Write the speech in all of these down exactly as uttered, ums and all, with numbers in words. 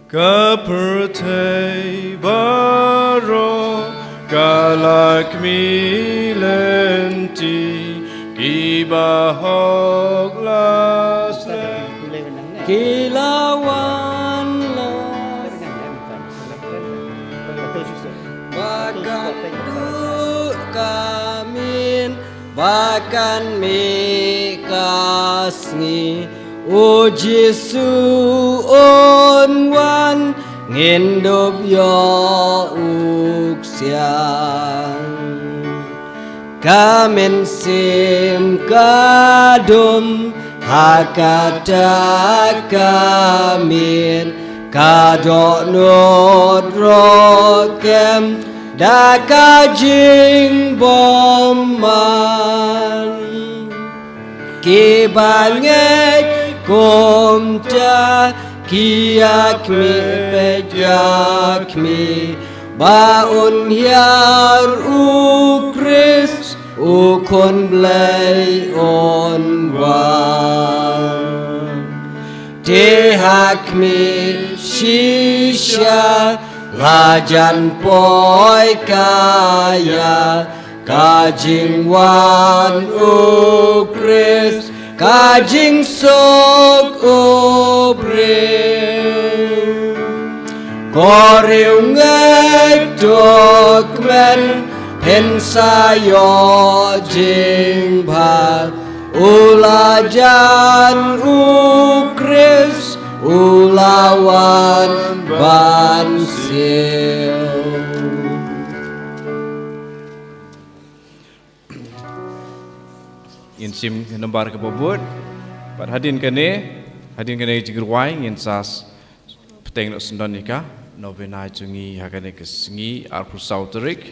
Ka pyrthei baroh ka la khmih lynti, kiba hok la slem ki la wan la ba kan duh ka miet ba kan mih ka sngi. O Jisu, un wan, ngin dup ïoh u ksiang. Ka mynsiem ka dum ha kata ka miet, ka dohnud ruh kem da ka jingbymman. Kiba ngeit kumta ki ïakhmih, peit ïakhmih ba un hiar, u Khrist u Khun Blei un wan. Te ha khmih shisha la jan poi ka ïa ka jingwan u Khrist, ka jingsuk u briew. Ko riewngeit, to kmen, phin sa ïoh jingbha. U la jan u Khrist, u la wan ban siew. Ngin shim nambar kaba bud. Bad hadien kane, hadien kane ka jingrwai ngin sa bteng noh syndon ïa ka novena jong ngi ha kane ka sngi arphew saw tarik.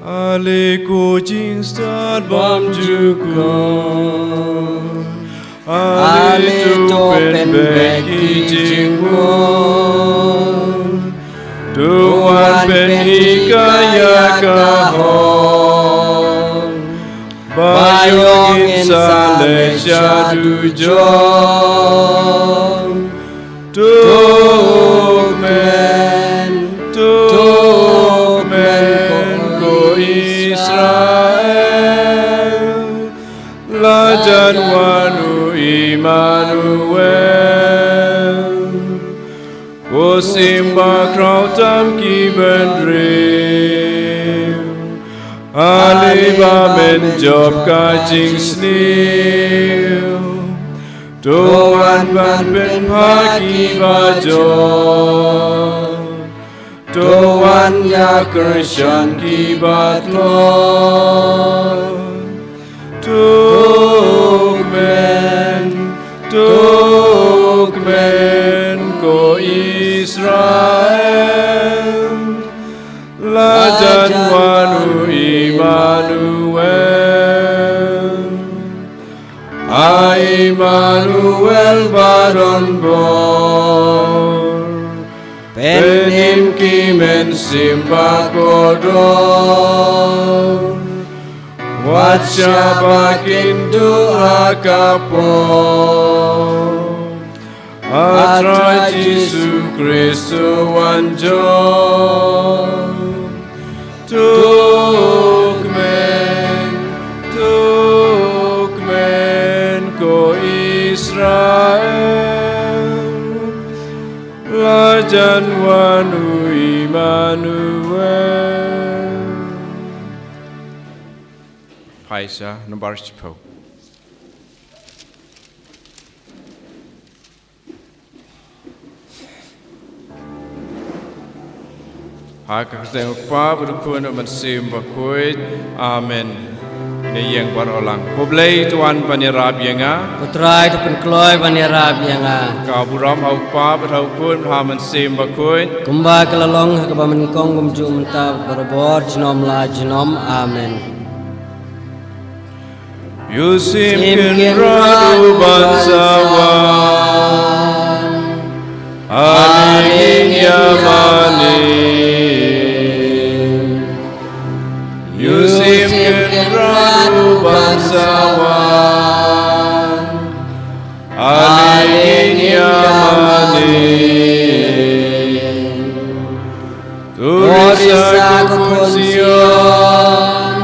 Ale ko jingstad bymjukut, ale to pynbeit ki jingmut, to wan pynhikai ïa ka hok. Ba ïoh ngin sa leit sha dujok. To kmen, to kmen ko Israel, la jan wan u Immanuel. Ko Symbai khraw tam ki bynriew, ale ba men jop ka jingsniew. To wan ban pynphai kiba jot, to wan ïakyrshan kiba tlot. To kmen, to kmen ko Israel, la jan wan u Immanuel. A Immanuel ba don bor, pynim ki mynsiem ba kordor. Wat shah ba kin duh ha ka por, A Trai Jisu Khrist to wan jop. To kmen, to kmen ko Israel, la jan wan u Immanuel. Pisa, nambar shiphew. Ha ka kyrteng u Kpa bad u Khun bad u Mynsiem Bakhuid. Amen. Ngin ïeng baroh lang. Ko Blei to wan ban ïarap ïa nga. Ko Trai to pynkloi ban ïarap ïa nga. Ka burom ha u Kpa bad ha u Khun bad ha u Mynsiem Bakhuid. Kumba ka la long ha kaba nyngkong kumjuh mynta bad barabor junom la junom. Amen. Ïoh shim kynrad u ban sa wan. Ale ngin ïa mane. sa wan, ale ngin ïa mane. To risa ko khun Sion,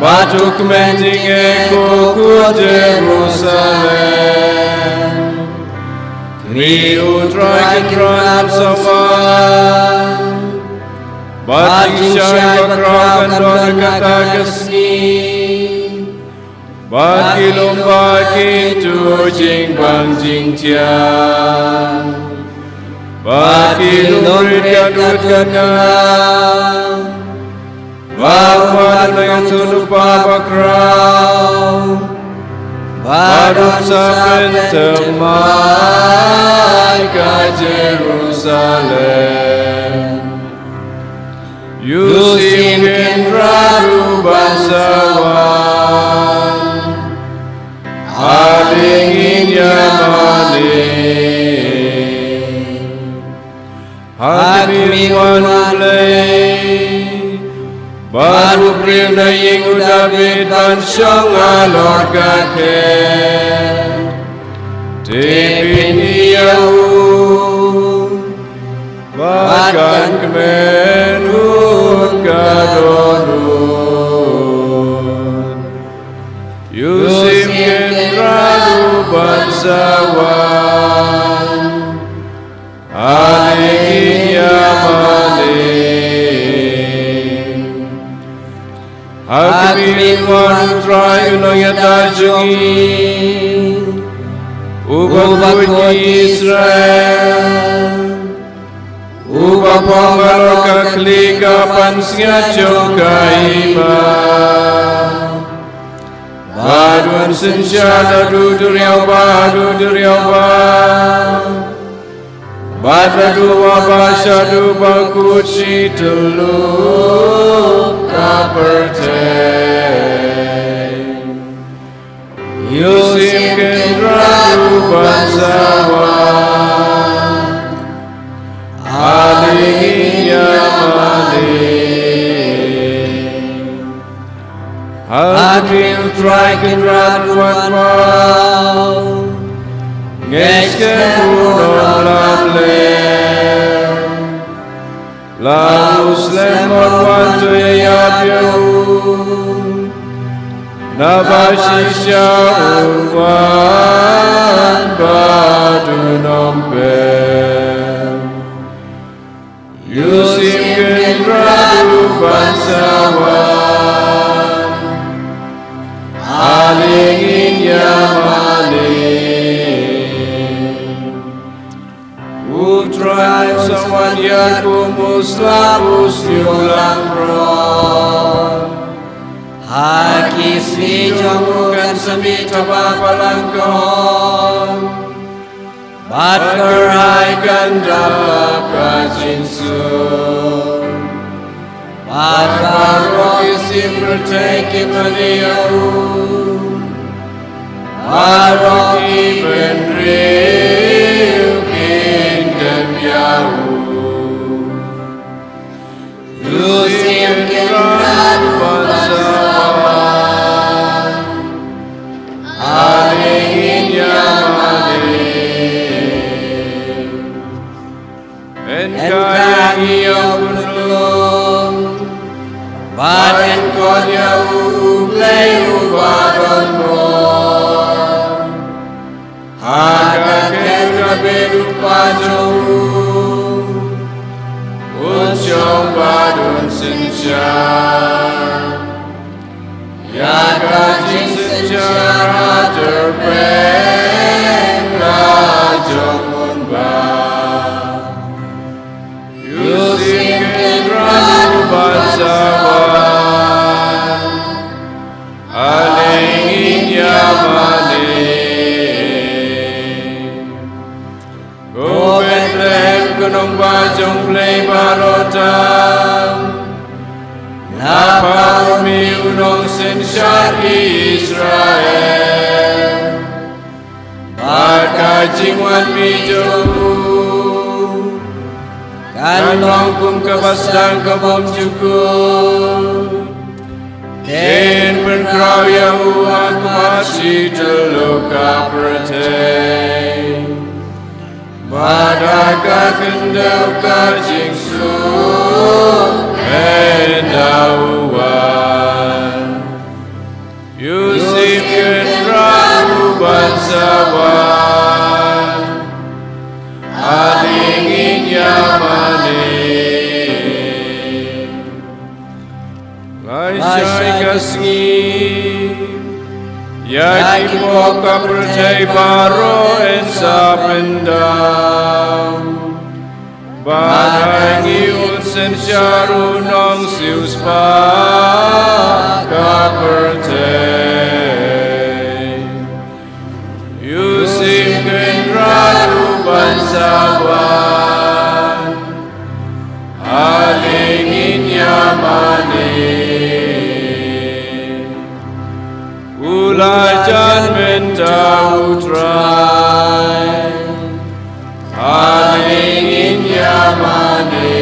bad to kmen jingeh ko khun Jerusalem. Kmie, U Trai Kynrad un sa wan, bad jingshai bakhraw kan don ha kata ka sngi. Bad ki lum ba kin tuh jingbang jingthiang, bad ki lum rit ka dud ka nga. Ba u Trai un ïathuhlypa bakhraw, bad un sa pynthymmai ka Jerusalem. U Syiem Kynrad u ban sa wan, ale ngin ïa mane. Ha khmih, U Blei, bad u briew na ïing u Dabid ban shong halor ka khet. Te pynïoh ïa u, bad kan kmen un ka dohnud. U Syiem Kynrad u ban sa wan, ale ngin ïa mane. Ha khmih, U Trai u Nongïada jong ngi, uba khuid ïa ki Israel, uba phong halor ka khlieh ka pansngiat jong ka hima, bad un synshar naduh duriaw ba haduh duriaw ba, bad naduh wah ba shaduh ba kut shi tyllup ka pyrthei. U Syiem Kynrad u ban sa wan, ale ngin ïa mane. Ha khmih, U Trai Kynrad u wan paw, ngeit skhem u nym lamler. Lada u slem, un wan tuh ïaid ïa u, naba shisha un wan bad un ym pep. U Syiem Kynrad u ban sa wan, ale ngin ïa mane. U Trai un sa wan ïar kum u slap u sniew langbrot. Ha ki sngi jong u kan sa mih taba balang ka hok, bad ka rai kan da lap ka jingsuk. Bad baroh ki sim pyrthei kin mane ïa u, baroh ki bynriew kin dem ïa u. U Syiem Kynrad u ban sa wan, ale ngin ïa mane. Enkhang ïa u khunlung, bad enkot ïa U Blei uba don bor. Ha ka khet ka bit u Kpa jong u, un shong bad un synshar. Ïa ka jingsynshar ha kaba pynbeit la jong u ba. U Syiem Kynrad u ban sa wan, ale ngin ïa mane. Ko Bethlehem, ka nongbah jong U Blei baroh tam, na pha un mih u nongsynshar Israel. Ba ka jingwan mih jong u kan long kum kaba sdang ka bymjukut. Ngin pynkhraw ïa u ha khmat shi tyllup ka pyrthei, bad ha ka khyndew ka jingsuk ngin da wan. Ïa u Syiem Kynrad u ban sa wan, ale ngin ïa mane. Lashai ka sngi, ïa ki pop ka pyrthei baroh yn sa pyndam, bad ha ngi un synshar u Nongsiewspah ka pyrthei. Ïa u Syiem Kynrad u ban sa wan, ale ngin ïa mane. U la jan mynta u Trai, ale ngin ïa mane.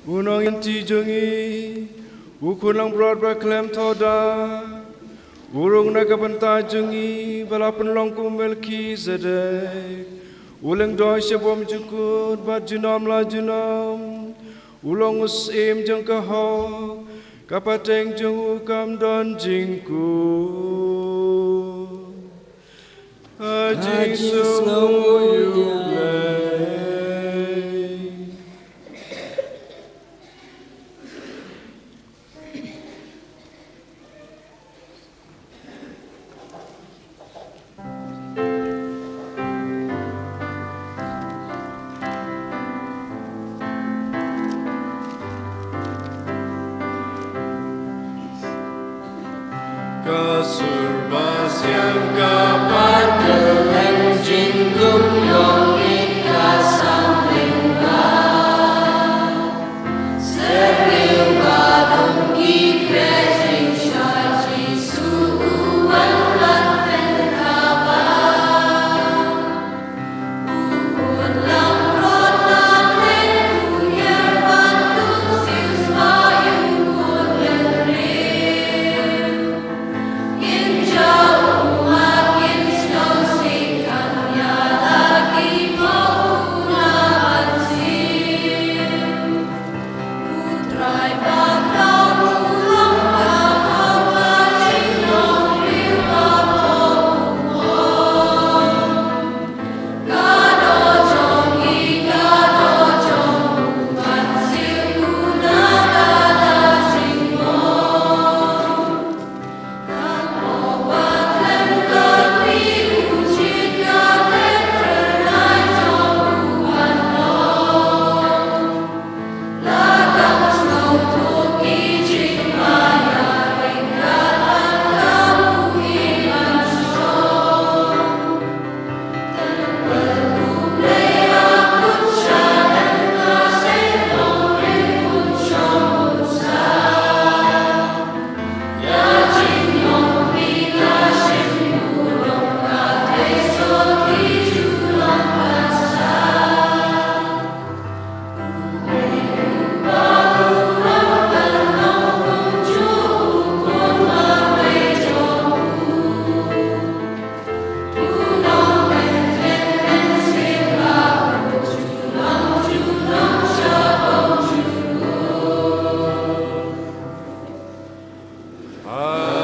U nongïainti jong ngi, u khun langbrot ba khlem thoh da, u rung na ka bynta jong ngi, ba la pynlong kum u Melkhizedek, u lyngdoh sha bymjukut bad junom la junom, u long u syiem jong ka hok, ka pateng jong u kam don jingkut. Ha jingsngew ïa U Blei. Ka sur ba siang ka pat ka leng jingdum ïong ïa ka samling ba. Syrngiew ba dum ki khreh jingshai Jisu u wan ban pynkhap ba. Amen.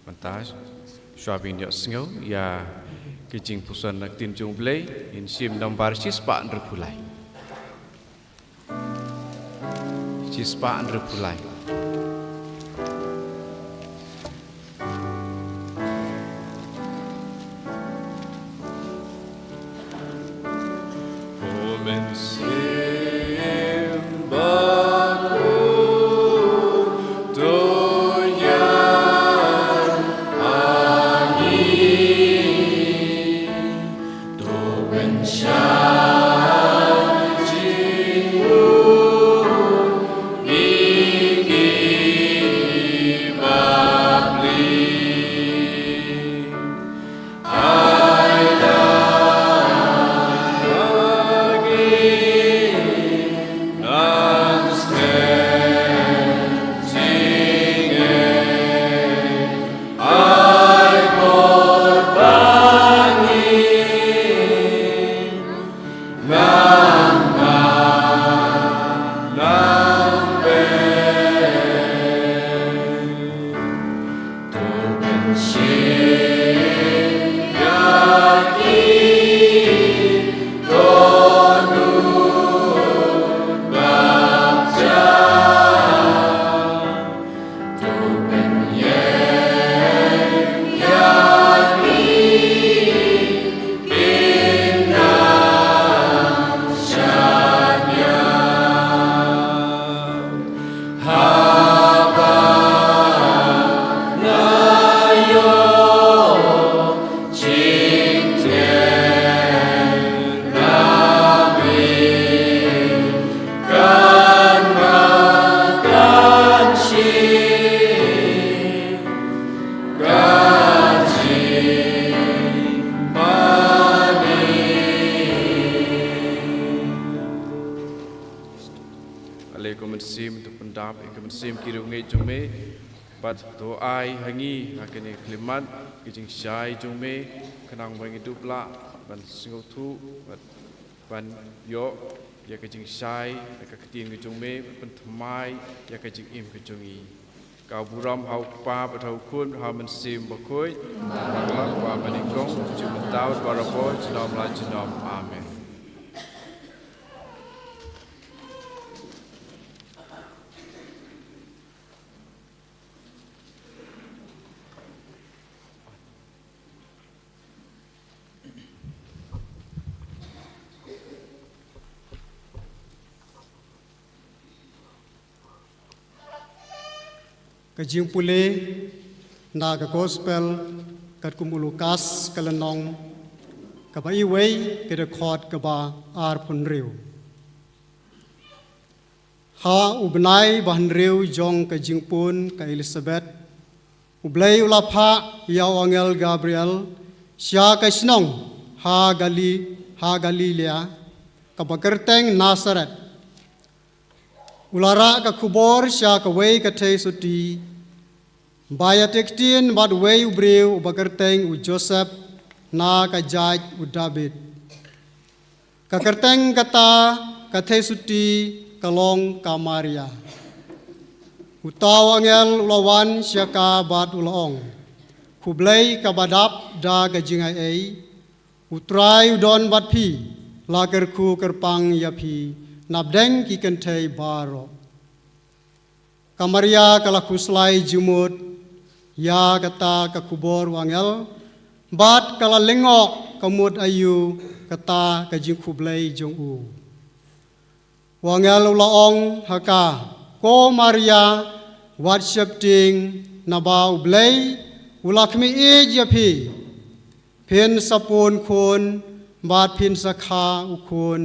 Mynta, shuwa ban ïohsngew ïa ka jingpuson na ka ktien jong U Blei, ngin shim nambar shispah hynriewphew lai. Shispah hynriewphew lai. Leh ko Mynsiem, to pyndap ïa ka mynsiem ki riewngeit jong me. Bad to ai ha ngi ha kane ka khyllipmat ka jingshai jong me, khnang ba ngi dup lah ban sngewthuh bad ban ïoh ïa ka jingshai na ka ktien ka jong me, ban pynthymmai ïa ka jingim ka jong ngi. Ka burom ha u Kpa bad ha u Khun, ha u Mynsiem Bakhuid. Nangta ha u Kpa ba nyngkong, mynta bad barabor, junom la junom. Amen. Ka jingpule na ka Gospel katkum u Lukas ka lynnong kaba wei, ka dkhot kaba arphew hynriew. Ha u bnai ba hynriew jong ka jingpun ka Elisabet, U Blei u la phah ïa u angel Gabriel sha ka shnong ha Gali-, ha Galilia, kaba kyrteng Nasaret. U la rah ka khubor sha kawei ka theisotti ba ïateh ktien bad uwei u briew uba kyrteng u Joseph na ka jait u Dabid. Ka kyrteng kata ka theisotti ka long ka Maria. Uta u angel u la wan sha ka bad u la ong, Khublei kaba dap da ka jingaiei, U Trai u don bad phi, la kyrkhu kyrpang ïa phi napdeng ki kynthei baroh. Ka Maria ka la khuslai jingmut ïa kata ka khubor u angel, bad ka la lyngngoh ka mut aïu kata ka jingkhublei jong u. U angel u la ong ha ka, Ko Maria, wat sheptieng, naba U Blei u la khmih ïeit ïa phi. Phin sa pun khun, bad phin sa kha u khun,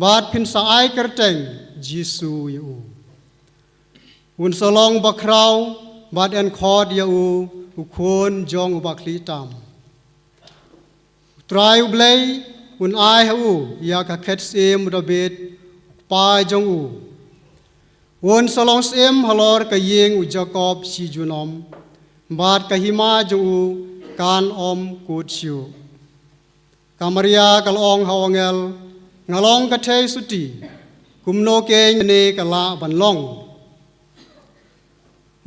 bad phin sa ai kyrteng Jisu ïa u. Un sa long bakhraw, bad yn khot ïa u, u Khun jong u Bakhlieh Tam. U Trai U Blei un ai ha u ïa ka khet syiem u Dabid, u kpa jong u. Un sa long syiem halor ka ïing u Jakob shi junom, bad ka hima jong u kan ym kut shuh. Ka Maria ka la ong ha u angel, Nga long ka theisotti, kumno keiñ kane ka lah ban long?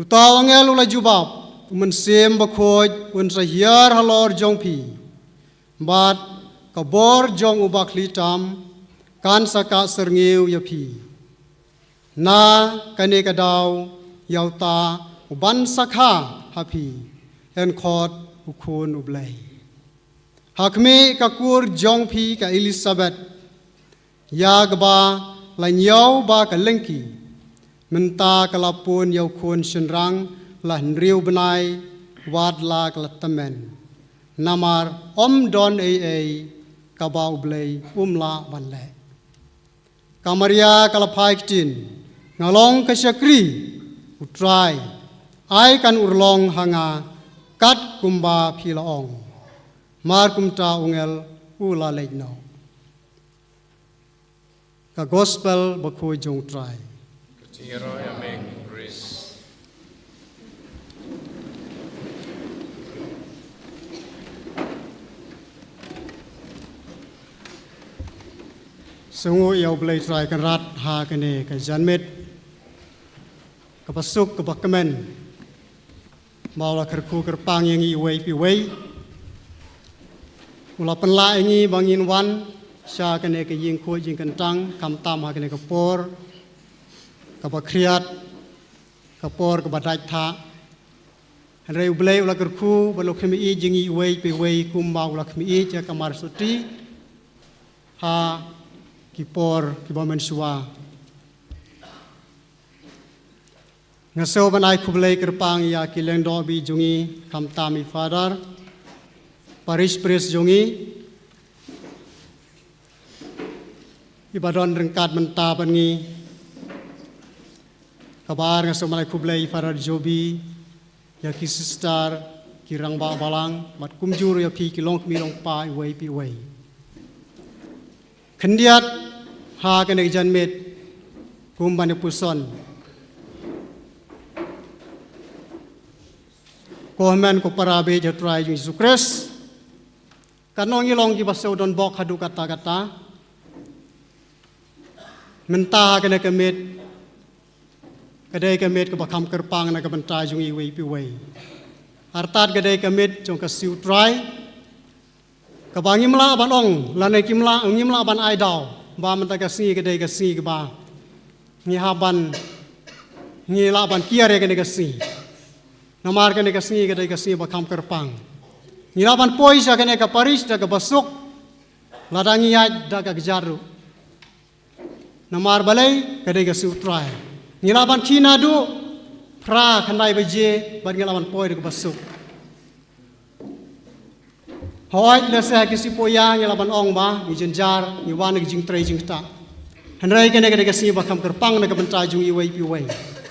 Uta u angel u la jubab, U Mynsiem Bakhuid un sa hiar halor jong phi, bad ka bor jong u Bakhlieh Tam kan sa kah syrngiew ïa phi. Na kane ka daw, ïa uta uban sa kha ha phi, yn khot u Khun U Blei. Ha khmih ka kur jong phi ka Elisabet, ïa kaba la ñiew ba ka lyngkhi, mynta ka la pun ïa u khun shynrang la hynriew bnai, wat la ka la tymmen. Namar ym don ei ei kaba U Blei um lah ban leh. Ka Maria ka la phai ktien, Nga long ka shakri U Trai, ai kan urlong ha nga kat kumba phi la ong. Mar kumta u angel u la leit noh. Ka Gospel Bakhuid jong U Trai. Ka jingïaroh ïa me Khrist. Sngewnguh ïa U Blei Trai Kynrad ha kane ka janmiet kaba suk kaba kmen, ba u la kyrkhu kyrpang ïa ngi uwei pa uwei. U la pynlah ïa ngi ba ngin wan sha kane ka ïing khuid ïing kyntang, khamtam ha kane ka por kaba khriat, ka por kaba dait thah. Hynrei U Blei u la kyrkhu ba u la khmih ïeit ïa ngi uwei pa uwei kumba u la khmih ïeit ïa ka Mar Sotti ha ki por kiba mynshuwa. Nga sngew ban ai khublei kyrpang ïa ki lyngdoh bih jong ngi, khamtam i Father, Parish Priest jong ngi, iba don ryngkat mynta bad ngi. Kaba ar nga sngew ban ai khublei i Father Joby, ïa ki sister, ki rangbah balang, bad kumjuh ïa phi ki longkmie longkpa uwei pa uwei. Khyndiat ha kane ka janmiet, Kum ban ïa puson. Ko hynmen ko para baieit ha u Trai jong u Jisu Khrist. Katno ngi long kiba sngewdon bok haduh katta katta. Mynta ha kane ka miet, ka dei ka miet kaba kham kyrpang na ka bynta jong ngi iwei pa iwei. Artat ka dei ka miet jong ka sngi u Trai. Kaba ngim lah ban ong, lane kim lah, ngim lah ban ai daw ba mynta ka sngi ka dei ka sngi kaba ngi hap ban, ngi lah ban kiar ïa kane ka sngi. Namar kane ka sngi ka dei ka sngi ba kham kyrpang. Ngi lah ban poi sha kane ka parish da kaba suk, lada ngi ïaid da ka kjat ruh. Namar balei? Ka dei ka sngi u Trai. Ngi lah ban khie naduh phra khyndai baje bad ngi lah ban poi da kaba suk. Hooid, lehse ha ki sngi poh ïa ngi lah ban ong ba ngi jynjar, ngi wan da ki jingtrei jingktah. Hynrei kane ka dei ka sngi ba kham kyrpang na ka bynta jong ngi iwei pa iwei.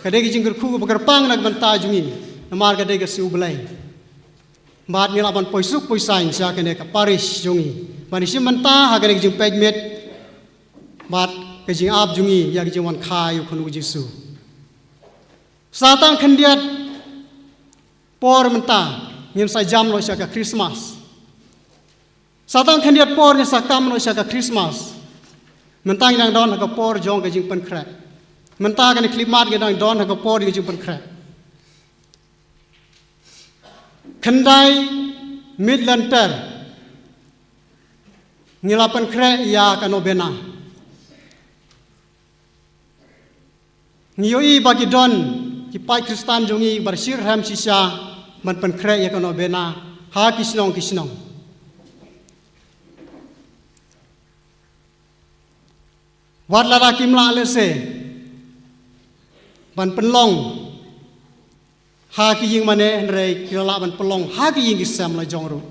Ka dei ka jingkyrkhu kaba kyrpang na ka bynta jong ngi. Namar ka dei ka sngi u Blei. Bad ngi lah ban poi suk poi saiñ sha kane ka parish jong ngi ban ïashim bynta ha kane ka jingpeit miet bad ka jingap jong ngi ïa ka jingwan kha ïa u Khun u Jisu. Sa tang khyndiat por mynta ngin sa jam noh sha ka Christmas. Sa tang khyndiat por ngin sa kam noh sha ka Christmas. Mynta ngi dang don ha ka por jong ka jingpynkhreh. Mynta kane khyllipmat ngi dang don ha ka por jong ka jingpynkhreh. Khyndai miet lynter ngi la pynkhreh ïa ka novena. Ngi ïohi ba ki don ki paid Khristan jong ngi ba shyrkhei shisha ban pynkhreh ïa ka novena ha ki shnong ki shnong. Wat lada kim lah lehse ban pynlong ha ki ïing mane, hynrei ki la lah ban pynlong ha ki ïing ki sem la jong ruh.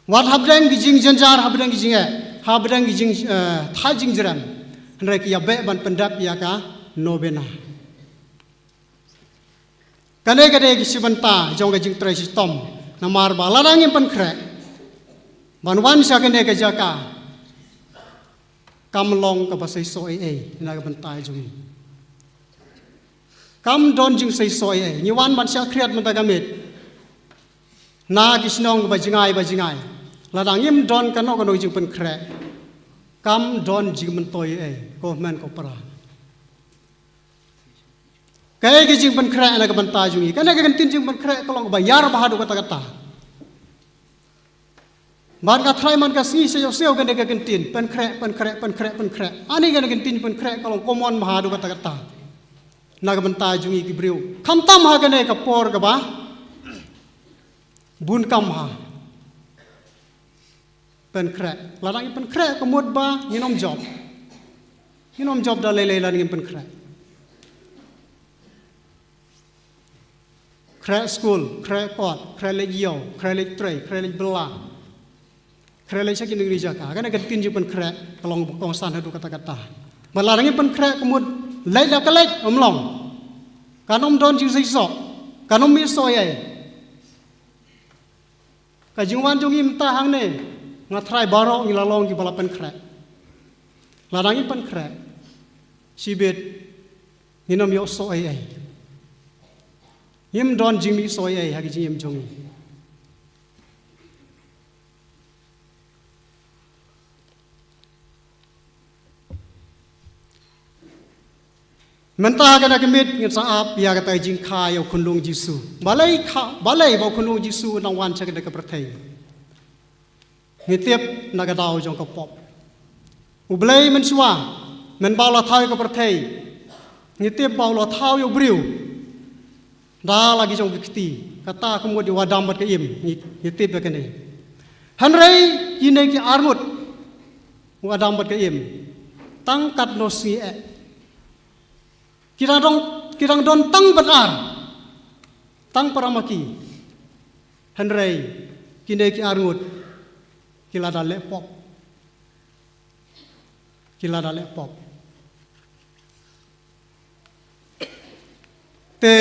Wat hapdeng ki jingjynjar, hapdeng ki jingeh, hapdeng ki jing, eh, thait jingjrem, hynrei ki ïa beh ban pyndep ïa ka novena. Kane ka dei ka shi bynta jong ka jingtrei shitom. Namar ba lada ngim pynkhreh ban wan sha kane ka jaka, kam long kaba seisoh ei ei na ka bynta jong ngi. Kam don jingseisoh ei ei. Ngi wan ban shah khriat mynta ka miet na ki shnong ba jngai ba jngai. Lada ngim don kano kano jingpynkhreh, kam don jingmyntoi ei ei, ko hynmen ko para. Kaei ka jingpynkhreh na ka bynta jong ngi? Kane ka kyntien jingpynkhreh ka long kaba ïar bha haduh katta katta. Bad nga tharai man ka sngi sha ïohsngew kane ka kyntien pynkhreh, pynkhreh, pynkhreh, pynkhreh. Ani kane ka kyntien pynkhreh ka long common bha haduh katta katta na ka bynta jong ngi ki briew. Khamtam ha kane ka por kaba bun kam bha. Pynkhreh. Lada ngi pynkhreh ka mut ba ngin ym jop. Ngin ym jop da lei lei lada ngim pynkhreh. Khreh skul, khreh kot, khreh leit ïew, khreh leit trei, khreh leit bylla, khreh leit sha ki nongri jaka. Kane ka ktien jingpynkhreh ka long ba kongsan haduh katta katta. Ba lada ngim pynkhreh ka mut leit la ka leit, ym long. Kan ym don jingseisoh, kan ym mih soh ei ei. Ka jingwan jong ngi mynta hangne, nga tharai baroh ngi la long kiba la pynkhreh. Lada ngim pynkhreh shibit, ngin ym ïoh soh ei ei. Ngim don jingmih soh ei ei ha ki jingim jong ngi. Mynta ha kane ka miet ngin sa ap ïa kata ka jingkha ïa u khunlung Jisu. Balei kha, balei ba u khunlung Jisu u nang wan sha kane ka pyrthei? Ngi tip na ka daw jong ka pop. U Blei mynshuwa, mynba u la thaw ïa ka pyrthei, ngi tip ba u la thaw ïa u briew da la ki jong ki kti, kata ka mut ïa u Adam bad ka Im, ngi, ngi tip ïa kane. Hynrei kine ki arngut, u Adam bad ka Im, tang katno sngi eh, ki dang don, ki dang don tang bad ar, tang para ma ki. Hynrei kine ki arngut ki la da leh pop. Ki la da leh pop. Te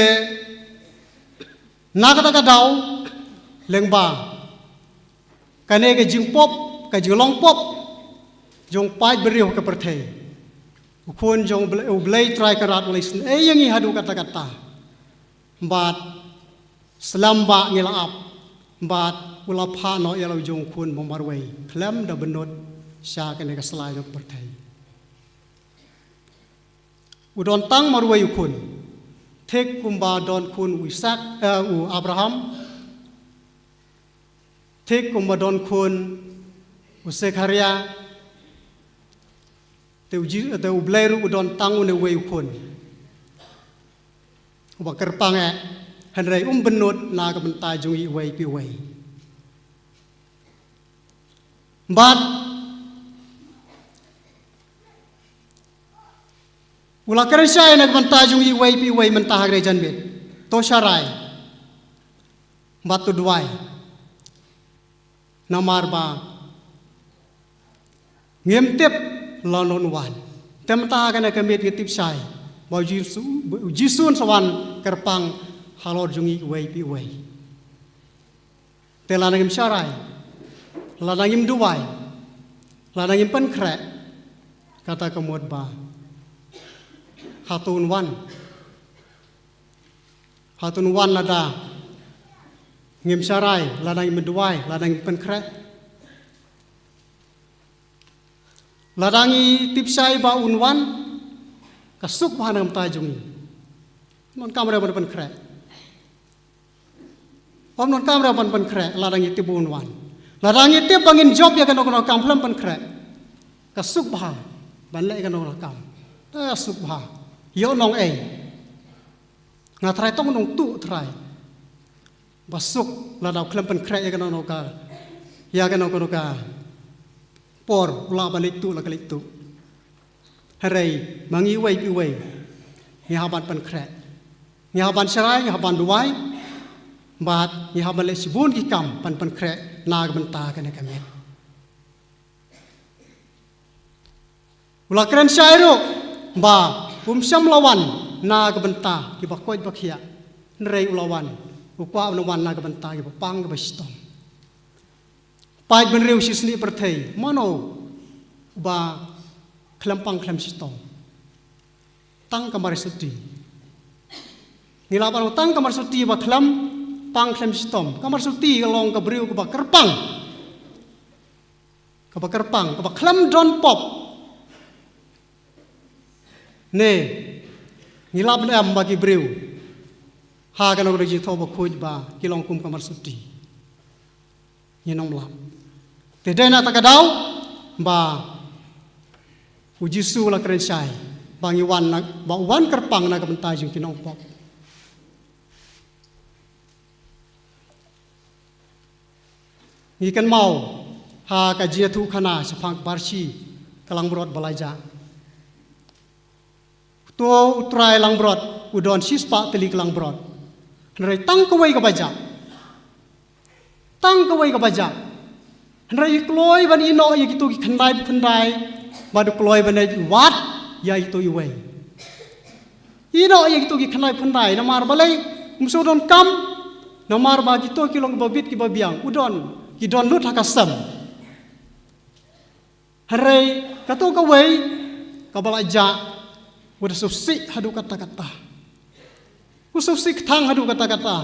na kata ka daw lyngba kane ka jingpop, ka jinglong pop jong paid briew ka pyrthei, U khun jong U Blei, U Blei Trai Kynrad u la isynei ïa ngi haduh katta katta. Bad slem ba ngi la ap, bad u la phah noh ïa la u jong u khun ba marwei khlem da bynnud sha kane ka sla jong ka pyrthei. U don tang marwei u khun, thik kumba don khun u Isak, eh, u Abraham, thik kumba don khun u Sekharia, te u, Ji- te U Blei ruh u don tang une uwei u khun uba kyrpang eh, hynrei um bynnud na ka bynta jong iwei pa iwei. Bad u la kren shai na ka bynta jong iwei pa iwei mynta ha kane ka janmiet. To sharai bad to duwai. Namar ba ngim tip lano un wan. Te mynta ha kane ka miet ngi tip shai ba u Jisu, u Jisu un sa wan kyrpang halor jong iwei pa iwei. Te lada ngim sharai, lada ngim duwai, lada ngim pynkhreh, kata ka mut ba hato un wan. Hato un wan lada ngim sharai, lada ngim duwai, lada ngim pynkhreh? Lada ngi tip shai ba un wan, ka suk bha na ka bynta jong ngi. Ym donkam re ban pynkhreh. Ym donkam re ban pynkhreh lada ngi tip ba un wan. Lada ngi tip ba ngin jop ïa kano kano ka kam khlem pynkhreh, ka suk bha ban leh ïa kano kano ka kam. Ka suk bha. Ïoh nong ei. Nga trai tong nongtuh trai ba suk lada u khlem pynkhreh ïa kano kano ka, ïa kano kano ka por, u lah ban leit tuh la ka leit tuh. Hynrei ma ngi iwei pa iwei ngi hap ban pynkhreh, ngi hap ban sharai, ngi hap ban duwai, bad ngi hap ban leh shibun ki kam ban pynkhreh na ka bynta kane ka miet. U la kren shai ruh ba um shym la wan na ka bynta kiba koit ba khiah. Hynrei u la wan, u kwah ban wan na ka bynta kiba pang kiba shitom. Paidbynriew shisngi pyrthei, mano uba khlem pang khlem shitom? Tang ka Mar Suti. Ngi lah ban ong tang ka Mar Suti ba khlem pang khlem shitom. Ka Mar Suti ka long ka briew kaba kyrpang. Kaba kyrpang, kaba khlem don pop. Ne ngi lap ne em ba ki briew ha kano kano ka jingthoh bakhuid ba ki long kum ka Mar Suti? Ngin ym lap. Te dei na kata ka daw ba u Jisu u la kren shai ba ngi wan na, ba u wan kyrpang na ka bynta jong ki nongpop. Ngi kynmaw ha ka jingïathuhkhana shaphang ka parshi ka langbrot ba la jah. To u trai langbrot u don shispah tylli ka langbrot. Hynrei tang kawei kaba jah. Tang kawei kaba jah. Hynrei u kloi ban ïehnoh ïa kito ki khyndai khyndai, bad u kloi ban leit wad ïa kito kiwei. Ïehnoh ïa kito ki khyndai khyndai, namar balei? Um shu donkam, namar ba kito ki long kiba bit kiba biang, u don, ki don lut ha ka sem. Hynrei kato kawei kaba la jah, u da sngewsih haduh katta katta. U sngewsih kthang haduh katta katta.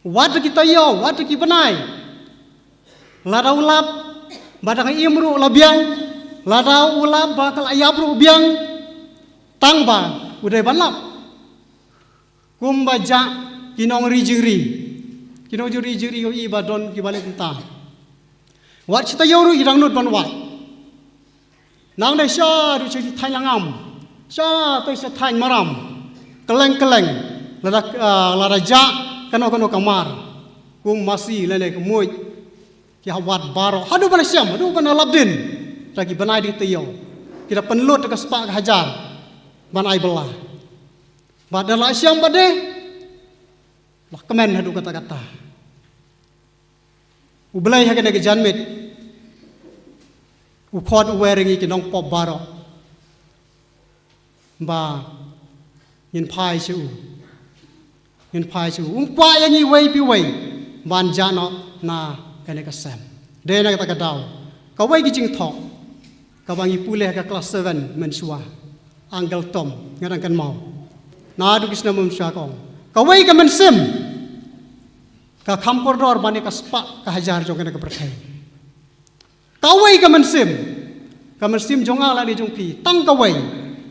Wat da ki taïew, wat da ki bnai. Lada u lap ba dang im ruh la biang, lada u lap ba ka la ïap ruh biang, tang ba u dei ban lap. Kumba jah ki nongri jingri. Ki nongri jingri ïohi ba don kiba leh kumta. Wat shi taïew ruh ki dang nud ban wad. Nang dei sha ruh sha thaiñ Langam, sha tei sha thaiñ Maram, kylleng kylleng, lada, ah, lada jah kano kano ka mar, kum masi lane ka muid, ki hap wad baroh haduh ban shem, haduh ban lap dien. Da ki bnai da ki taïew ki da pynlut da ka spah ka hajar ban ai bylla. Bad da la shem bad de la kmen haduh katta katta. U Blei ha kane ka janmiet u khot u wer ïa ngi ki nongpop baroh ba ngin phai sha u, ngin phai sha u. Um kwah ïa ngi iwei pa iwei ban jah noh na kane ka sem. Dei na kata ka daw kawei ka jingthoh Kaba ngi pule ka klas seven mynshuwa. Uncle Tom, nga dang kynmaw. Naduh ki snem mynshuwa ka ong. Kawei ka mynsiem. Ka kham kordor ban ïa ka spah ka hajar jong kane ka pyrthei. Kawei ka mynsiem. Ka mynsiem jong nga lane jong phi. Tang kawei.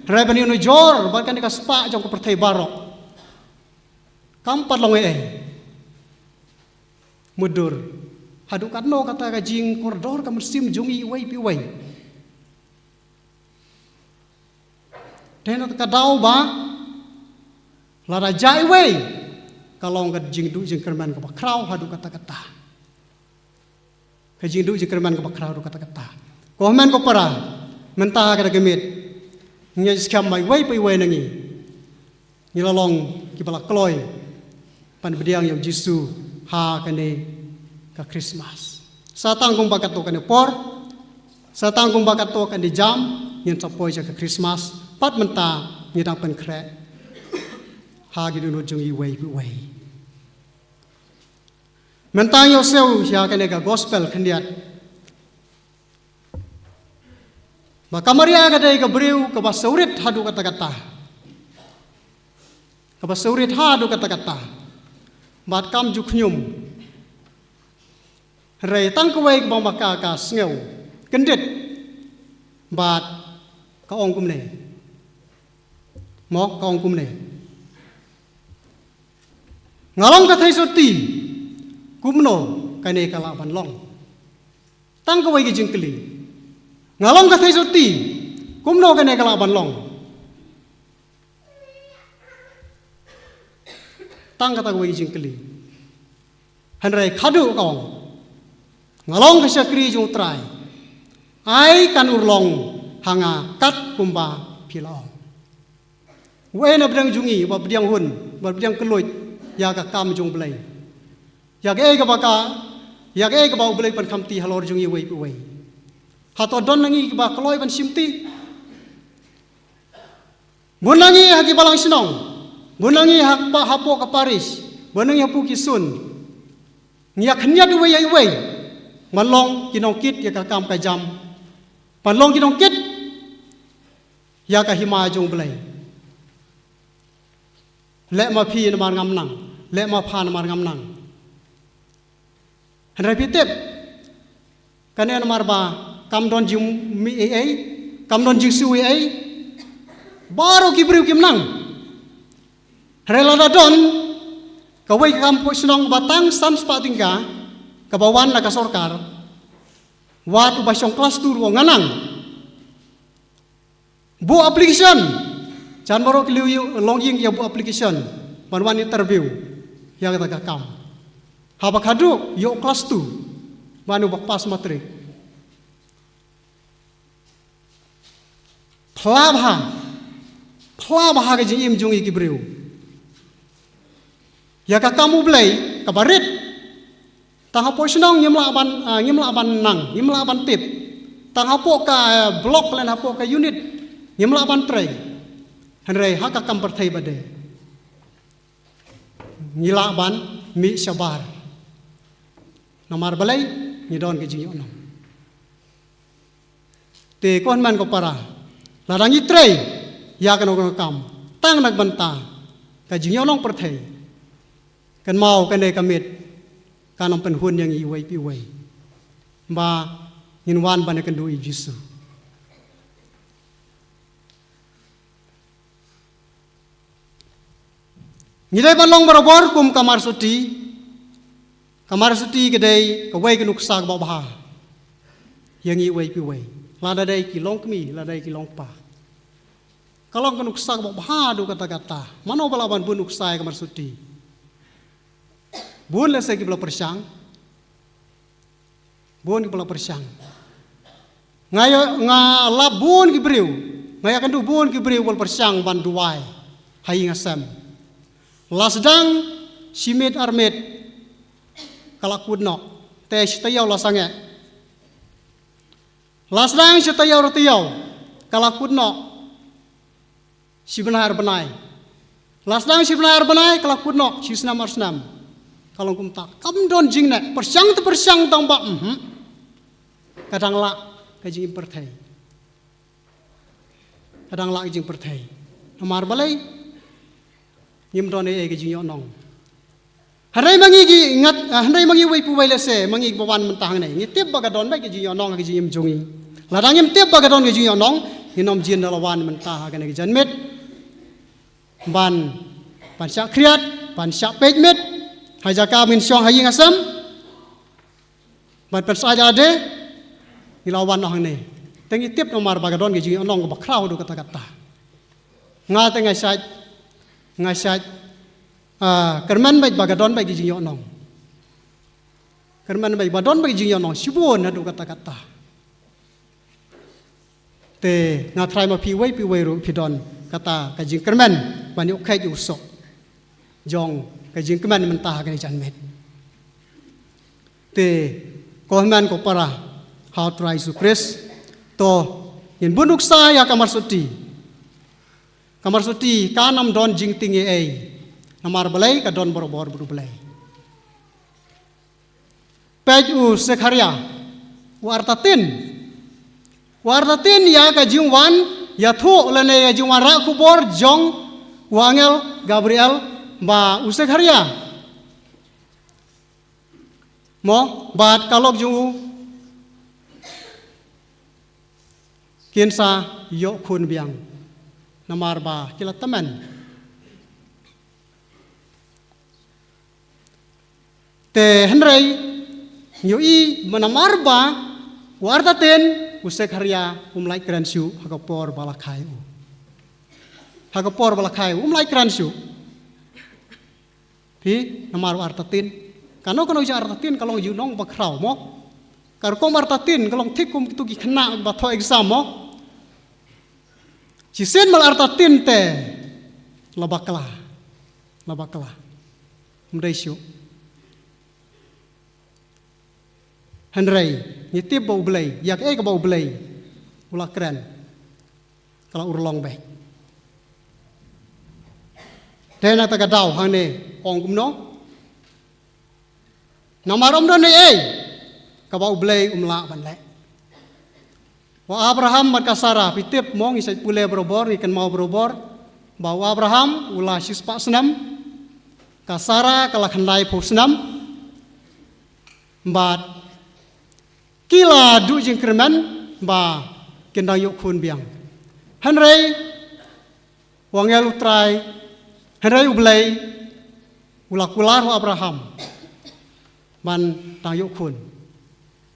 Hynrei ban ïanujor bad kane ka spah jong ka pyrthei baroh. Kam pat long ei ei. Mutdur. Haduh katno kata ka jingkordor ka mynsiem jong ngi iwei pa iwei. Te na ka daw ba lada jia iwei, ka long ka jingduh jingkyrmen kaba khraw haduh katta katta. Ka jingduh jingkyrmen kaba khraw haduh katta katta. Ko hynmen ko para, mynta ha kata ka miet, ngi ïa skhem ba iwei pa iwei na ngi, ngi la long kiba la kloi ban pdiang ïa u Jisu ha kane ka Christmas. Sa tang kumba katto katne por, sa tang kumba katto katne jam, ngin sa poi sha ka Christmas. Pat mynta ngi dang pynkhreh ha ki dohnud jong ngi iwei pa iwei. Mynta ngi ïohsngew ïa kane ka gospel khyndiat. Ba ka Maria ka dei ka briew kaba sawrit haduh katta katta. Kaba sawrit haduh katta katta. Bad kam ju khñium. Hynrei tang kawei kaba ma ka ka sngew kyndit. Bad ka ong kumne. Mo, ka ong kumne. Nga long ka theisotti, kumno kane ka lah ban long? Tang kawei ka jingkylli. Nga long ka theisotti, kumno kane ka lah ban long? Tang kata kawei ka jingkylli. Hynrei khadduh ka ong. Nga long ka shakri jong u Trai. Ai kan urlong ha nga kat kumba phi la ong. Uei na pdeng jong ngi, ba pdiang hun, ba pdiang kylluid, ïa ka kam jong u Blei. Ïa kaei kaba ka, ïa kaei kaba u Blei pynkhamti halor jong ngi uwei pa uwei. Hato don na ngi kiba kloi ban shimti? Bun na ngi ha ki balang shnong. Bun na ngi ha pa, hapoh ka parish. Bun na ngi hapoh ki sun. Ngi ïa khyndiat uwei ïa uwei. Ban long ki nongkit ïa ka kam ka jam. Ban long ki nongkit ïa ka hima jong u Blei. Leh ma phi namar ngam nang. Leh ma pha namar ngam nang. Hynrei phi tip, kane namar ba kam don jingmih ei ei, kam don jingsiew ei ei, baroh ki briew kim nang. Hynrei lada don kawei ka kam poi shnong ba tang san spah tyngka kaba wan na ka sorkar, wat uba shong klas two ruh u ong nga nang. Buh application. Jan baroh ki longïing ïa buh application ban wan interview ïa kata ka kam. Haba khadduh ïoh klas two, mano ba pass matric. Phla bha, phla bha ka jingim jong ngi ki briew. Ïa ka kam u Blei kaba rit. Tang hapoh shnong ngim lah ban, ah, ngim lah ban nang, ngim lah ban tip. Tang hapoh ka, eh, block lane hapoh ka unit ngim lah ban trei. Hynrei ha ka kam pyrthei ba dei ngi lah ban mih shabar. Namar balei? Ngi don ka jingïohnong. Te ko hynmen ko para, lada ngi trei ïa kano kano ka kam tang na ka bynta ka jingïohnong pyrthei, kynmaw kane ka miet kan ym pynhun ïa ngi iwei pa iwei ba ngin wan ban ïakynduh ïa u Jisu. Ngi dei ban long barabor kum ka Marsuti. Ka Marsuti ka dei kawei ka nuksa kaba bha ïa ngi iwei pa iwei, lada dei ki longkmie, lada dei ki longkpa. Ka long ka nuksa kaba bha haduh katta katta. Mano ba lah ban bun nuksa ïa ka Marsuti? Bun lehse kiba la pyrshang. Bun kiba la pyrshang. Nga ïa, nga lap bun ki briew. Nga ïakynduh bun ki briew ba la pyrshang ban duwai ha ïing ha sem. La sdang shi miet ar miet ka la kut noh. Te shi taïew la sangeh. La sdang shi taïew ar taïew ka la kut noh. Shi bnai ar bnai. La sdang shi bnai ar bnai ka la kut noh, shi snem ar snem. Ka long kumta. Kam don jingneh, pyrshang te pyrshang tang ba, mhm. Ka dang lah ka jingim pyrthei. ka dang lah ka jingpyrthei. Namar balei? Ngim don ei ei ka jingïohnong. Hynrei ma ngi ki ngat, ah, hynrei ma ngi uwei pa uwei lehse, ma ngi ba wan mynta hangne, ngi tip ba ka don beit ka jingïohnong ha ka jingim jong ngi. Lada ngim tip ba ka don ka jingïohnong, ngin ym jin da la wan mynta ha kane ka janmiet. Ban, ban shah khriat, ban shah peit miet ha jaka ba ngin shong ha ïing ha sem. Ban pynsyaid ade, ngi la wan noh hangne. Te ngi tip namar ba ka don ka jingïohnong kaba khraw haduh katta katta. Nga te nga shait, nga shait, ah, kyrmen beit ba ka don beit ka jingïohnong. Kyrmen beit ba don beit ka jingïohnong shibun haduh katta katta. Te nga tharai ma phi uwei pa uwei ruh phi don kata ka jingkyrmen ban ïoh kheit ïa u soh jong ka jingkmen mynta ha kane ka janmiet. Te ko hynmen ko para ha u Trai Jisu Khrist, to ngin bun nuksa ïa ka Marsuti. Ka Marsuti kan ym don jingtieng ei ei. Namar balei? Ka don barabor bad U Blei. Peit u Sekharia, u artatien. U artatien ïa ka jingwan ïathuh lane ïa ka jingwan rah khubor jong u angel Gabriel ba u Sekharia, mo, bad ka lok jong u kin sa ïoh khun biang. Namar ba ki la tymmen. Te hynrei ngi ïohi ba namar ba u artatien, u Sekharia um lait kren shuh ha ka por ba la kha ïa u. Ha ka por ba la kha ïa u um lait kren shuh. Phi, namar u artatien. Kano kano jong artatien ka long jingïohnong ba khraw, mo. Ka rukom artatien ka long thik kum kito ki khynnah ba thoh exam, mo. Shisien ma la artatien te la bakla. La bakla. Ym dei shuh. Hynrei ngi tip ba U Blei, ïa kaei kaba U Blei u la kren, ka la urlong beit. Te na kata ka daw hangne ong kumno? Namar ym don ei ei kaba U Blei um lah ban leh. U Abraham bad ka Sara, phi tip mo, ngi shait pule barabor, ngi kynmaw barabor ba u Abraham u la shispah snem, ka Sara ka la khyndaiphew snem. Bad ki la duh jingkyrmen ba kin dang ïoh khun biang. Hynrei u angel U Trai, hynrei U Blei u la kular ha u Abraham ban dang ïoh khun.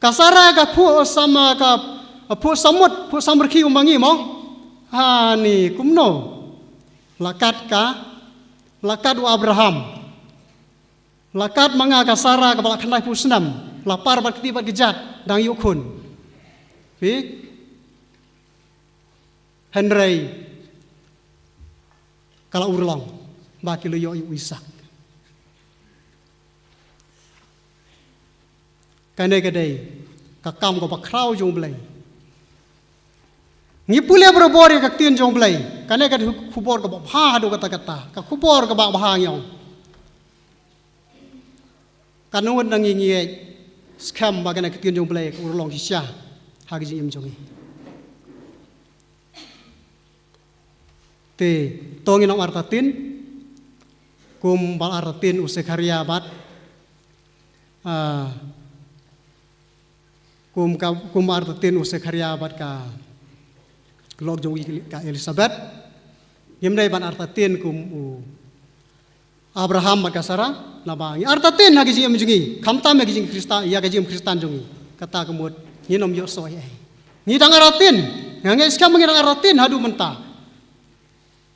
Ka Sara ka phuh sam, ka phuh samut, phuh samrkhie kumba ngi mo. Hani kumno? La kat ka, la kat u Abraham. La kat ma nga ka Sara kaba la khyndaiphew snem, la par bad kti bad kjat, dang ïoh khun. Phi? Hynrei ka la urlong ba ki la ïoh ïa u Isak. Kane ka dei ka kam kaba khraw jong U Blei. Ngi pule barabor ïa ka ktien jong U Blei. Kane ka dei ka khubor kaba bha haduh katta katta. Ka khubor kaba bha ngi ong. Katno ngut na ngi ngi ngeit skhem ba kane ka ktien jong U Blei ka urlong shisha ha ka jingim jong ngi. Te to ngin ym artatien kum ba la artatien u Sekharia bad, ah, kum ka, kum ba artatien u Sekharia bad ka lok jong u ka Elisabet. Ngim dei ban artatien kum u Abraham bad ka Sara, naba ngi artatien ha ka jingim jong ngi, khamtam ha ka jingim Khristan, ïa ka jingim Khristan jong ngi. Kata ka mut ngin ym ïoh soh ei ei. Ngi dang artatien, nga ngeit skhem ngi dang artatien haduh mynta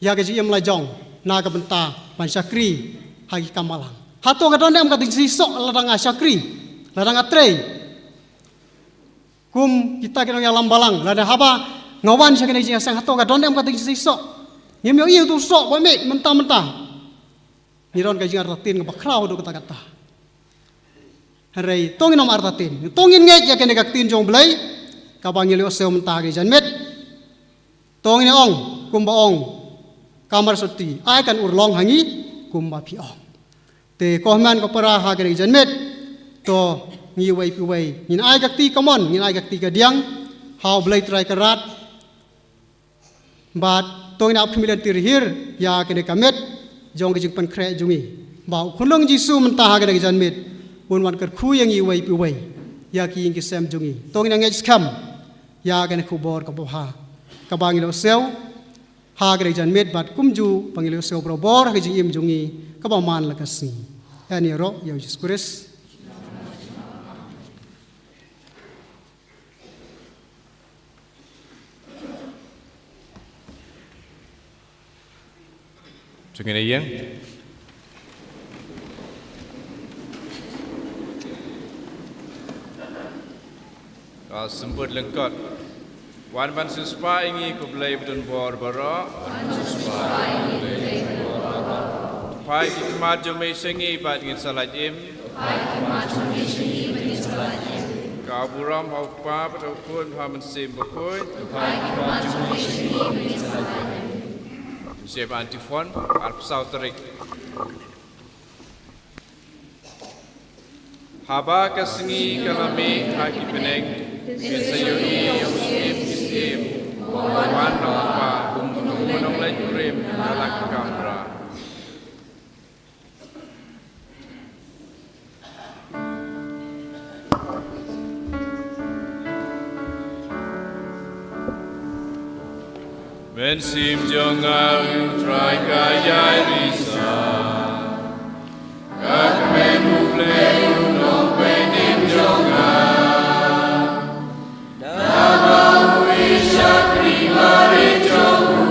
ïa ka jingim la jong na ka bynta ban shakri ha ki kam balang. Hato ka don em kata ka jingshisha lada nga shakri, lada nga trei kum kita ki nongïalam balang, lada haba nga wan sha kane ka jingïaseng, hato ka don em kata ka jingshisha? Ngim ïohi uto u soh ba mih mynta mynta. Ngi don ka jingartatien kaba khraw haduh katta katta. Hynrei to ngin ym artatien, to ngin ngeit ïa kane ka ktien jong U Blei kaba ngi la ïohsngew mynta ha kane ka janmiet. To ngin ong kumba ong ka Marsuti, ai kan urlong ha ngi kumba phi ong. Te ko hynmen ko para, ha kane ka janmiet to ngi uwei pa uwei ngin ai ka kti kamon, ngin ai ka kti kadiang ha U Blei Trai Kynrad. Bad to ngin ap khmih lynti hir ïa kane ka met jong ka jingpynkhreh jong ngi, ba u khunlung Jisu mynta ha kane ka janmiet un wan kyrkhu ïa ngi uwei pa uwei ïa ki ïing ki sem jong ngi. To ngin ngeit skhem ïa kane ka khubor kaba bha kaba ngi la siew ha kane ka janmiet, bad kumjuh ba ngi la siew barabor ha ka jingim jong ngi kaba man la ka sngi. Ïa ngi ïaroh ïa u Jisu Khrist. To ngin ïeng. Ka symbood lyngkot. Wan ban siewspah ïa ngi, ko Blei ba don bor baroh. Phai ki khmat jong me sha ngi bad ngin sa lait im. Ka burom ha u Kpa bad ha u Khun bad ha u Mynsiem Bakhuid. Joseph Antiphon, arphew saw tarik. Haba ka sngi ka la mih ha ki bneng, ngin sa ïohi ïa u Syiem ki syiem, u wan na u Kpa kum u nongleit kurim na la ka kamra. Mynsiem jong nga, U Trai, ka ïai risa. Ka kmen U Blei U Nongpynim jong nga. Naba u ïohi ïa ka ri barit jong u.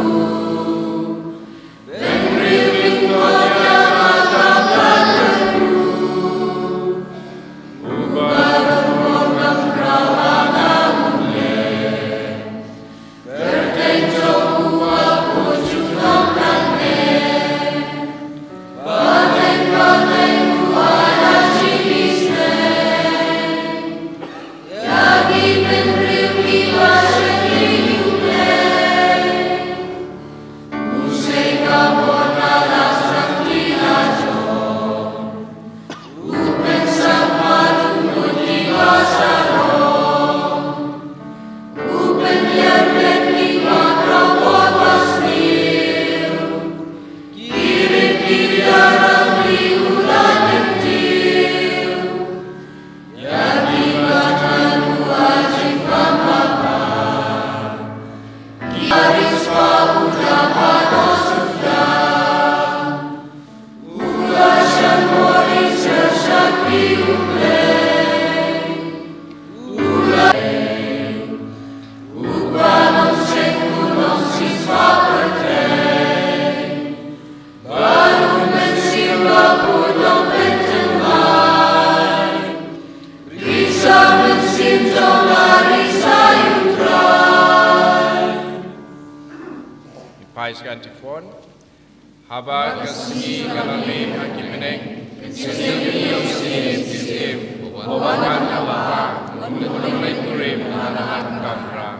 Pais Antiphon. Haba ka sngi ka la mih ha ki bneng, ngin sa ïohi ïa u Syiem ki syiem, u wan na u Kpa kum u nongleit kurim na la ka kamra.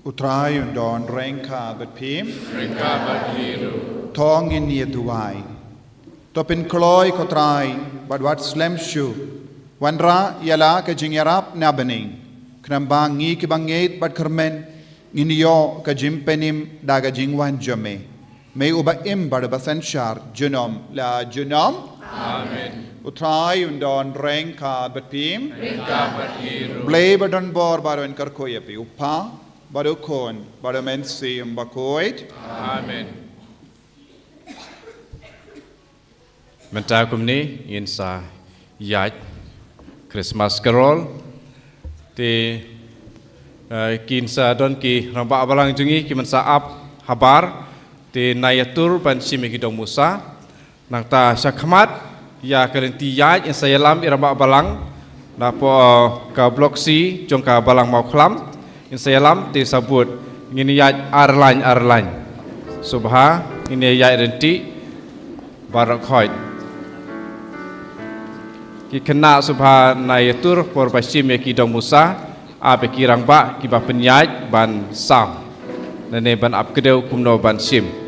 U Trai un don ryngkat bad phi. Ryngkat bad phi ruh. To ngin ïa duwai. To pynkloi ko Trai bad wat slem shuh. Wanrah ïa la ka jingïarap na bneng. Khnang ba ngi kiba ngeit bad kyrmen ngin ïoh ka jingpynim da ka jingwan jong me. Me uba im bad uba synshar junom la junom. Amen. U Trai un don ryngkat bad phi. Ryngkat bad phi ruh. Blei ba don bor bad un kyrkhu ïa phi, u Kpa bad u Khun bad u Mynsiem Bakhuid. Amen. Mynta kumne ngin sa ïaid Christmas Carol. Te Eh, kin sa don ki rangbah balang jong ngi ki man sa ap habar, te nai ïatur ban shim ïa ki dong Musa. Nangta shakhmat ïa ka lynti ïaid in sa ïalam i rangbah balang napoh ka Block C jong ka Balang Mawkhlam, in sa ïalam te sa bud ngin ïaid ar lain ar lain. Sngewbha ngin ïaid ryntih baroh khoit. Ki khynnah sngewbha nai ïatur por ba shim ïa ki dong Musa, ap ïa ki rangbah kiba pynïaid ban sam, lane ban ap kdew kumno ban shim.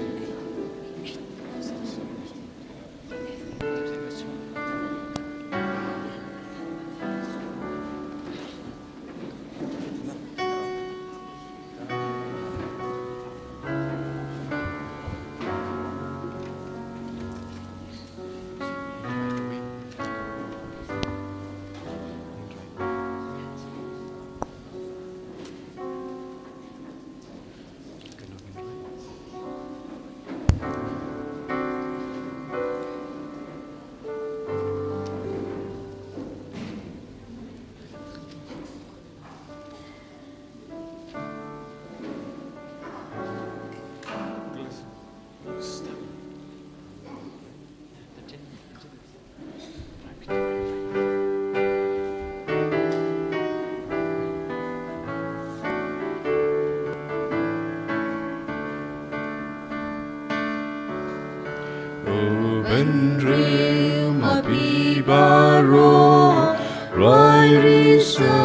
U Bynriew ma phi baroh, rwai risa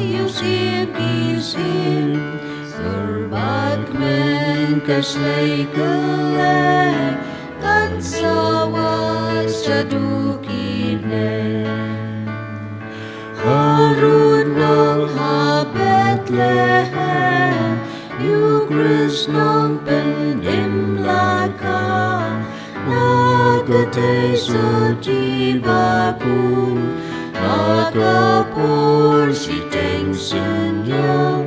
ïa u syiem ki syiem, syrbat kmen ka shlei kylleng, kan sa wad shaduh ki bneng. Harud nong ha Bethlehem, ïa u Khrist nong pynim la ka, na ka thei sut jubab kum, ha ka por shiteng synñiang.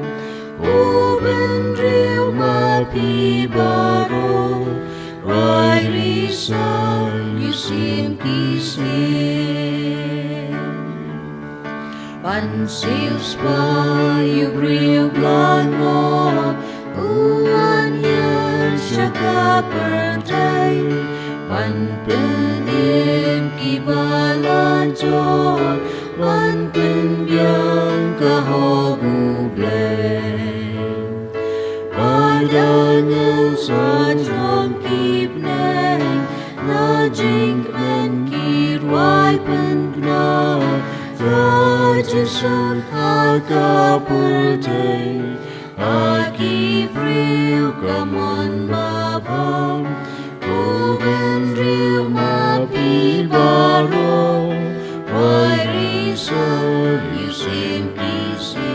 U Bynriew ma phi baroh, rwai risa ïa u syiem ki syiem. Ban siewspah ïa u briew blangoh, u wan ïa sha ka pyrthei. Ban pynim kiba la jot, ban pynbiang ka hok U Blei. Bad angel sa jong ki bneng, na jingkmen ki rwai pynbna, ka jingsuk ha ka pyrthei, ha ki briew ka mon babha. U Bynriew ma phi baroh, rwai risa ïa u syiem ki syiem.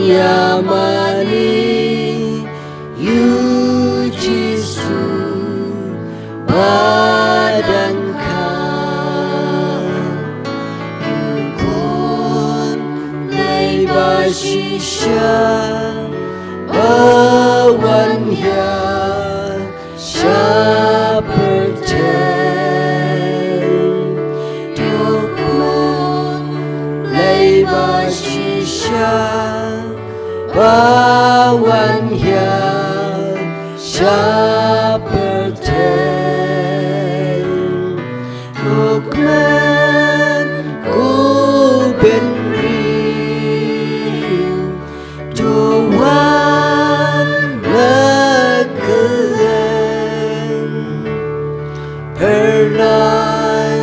Ïa mane, ïa u Jisu ba dang kha, ïa u khun lei ba shisha ba wan ïa sha pyrthei. Ïa u khun lei ba shisha ba wan ïa sha pyrthei. U kmen, u bynriew, to wan la kylleng. Pyrnai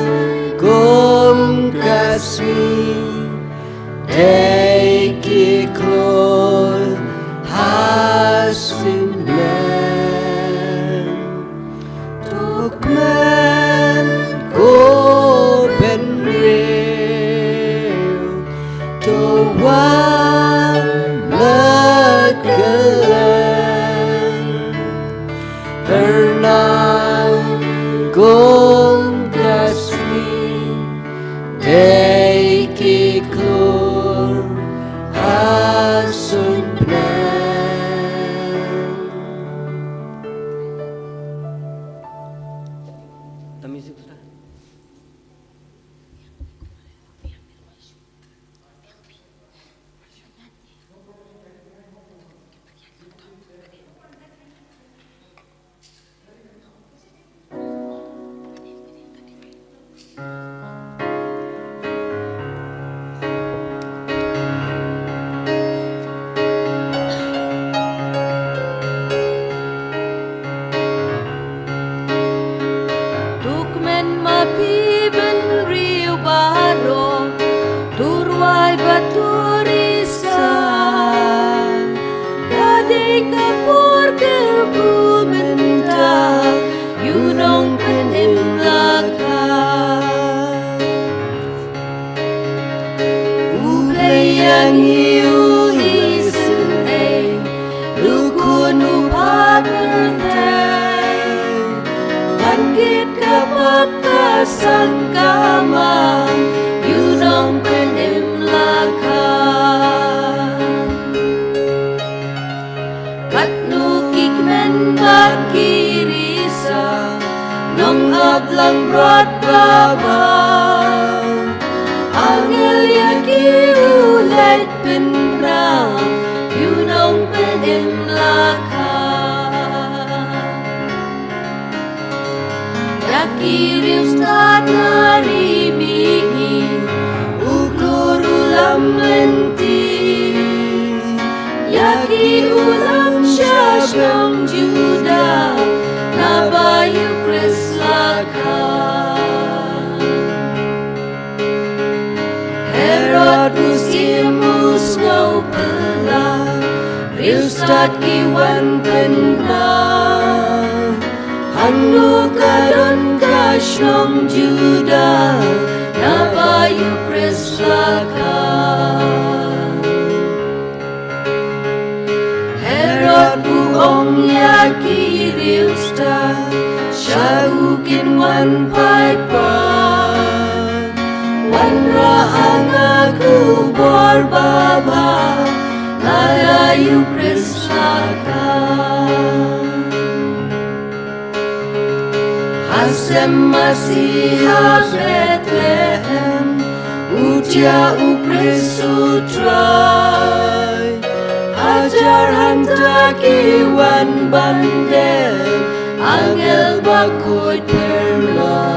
kum ka sngi, dei ki klur ha suiñ bneng. To kmen, u bynriew, to wan la kylleng. Pyrnai kum ka sngi, dei ki klur ha suiñ bneng. To kmen ma phi bynriew baroh, to rwai bad to risa. Ka dei ka por kyrkhu mynta, ïa u nongpynim la kha. U Blei ïa ngi u isynei, u Khun u phah pyrthei. Ban kit ka pop ka san ka ma, ïa u nongpynim la kha. Katno ki kmen bad ki risa, nong ap langbrot ba bha. Angel ïa ki u leit pynbna, ïa u nongpynim la kha. Ïa ki riewstad na ri mihngi, u klur u lam lynti. Ïa ki u lam sha shnong Judah, naba ïa u Khrist la kha. Herod u siem u sngewphylla, riewstad ki wan pynbna. Hangno ka don ka shnong Judah, naba ïa u Khrist la kha. Herod u ong ïa ki riewstad, sha u kin wan phai pat. Wanrah ha nga khubor babha, lada ïa u Khrist la kha. Ha sem masi ha Bethlehem, u jia u Khrist u Trai. Hajar hangta ki wan ban dep, angel bakhuid pyrshah.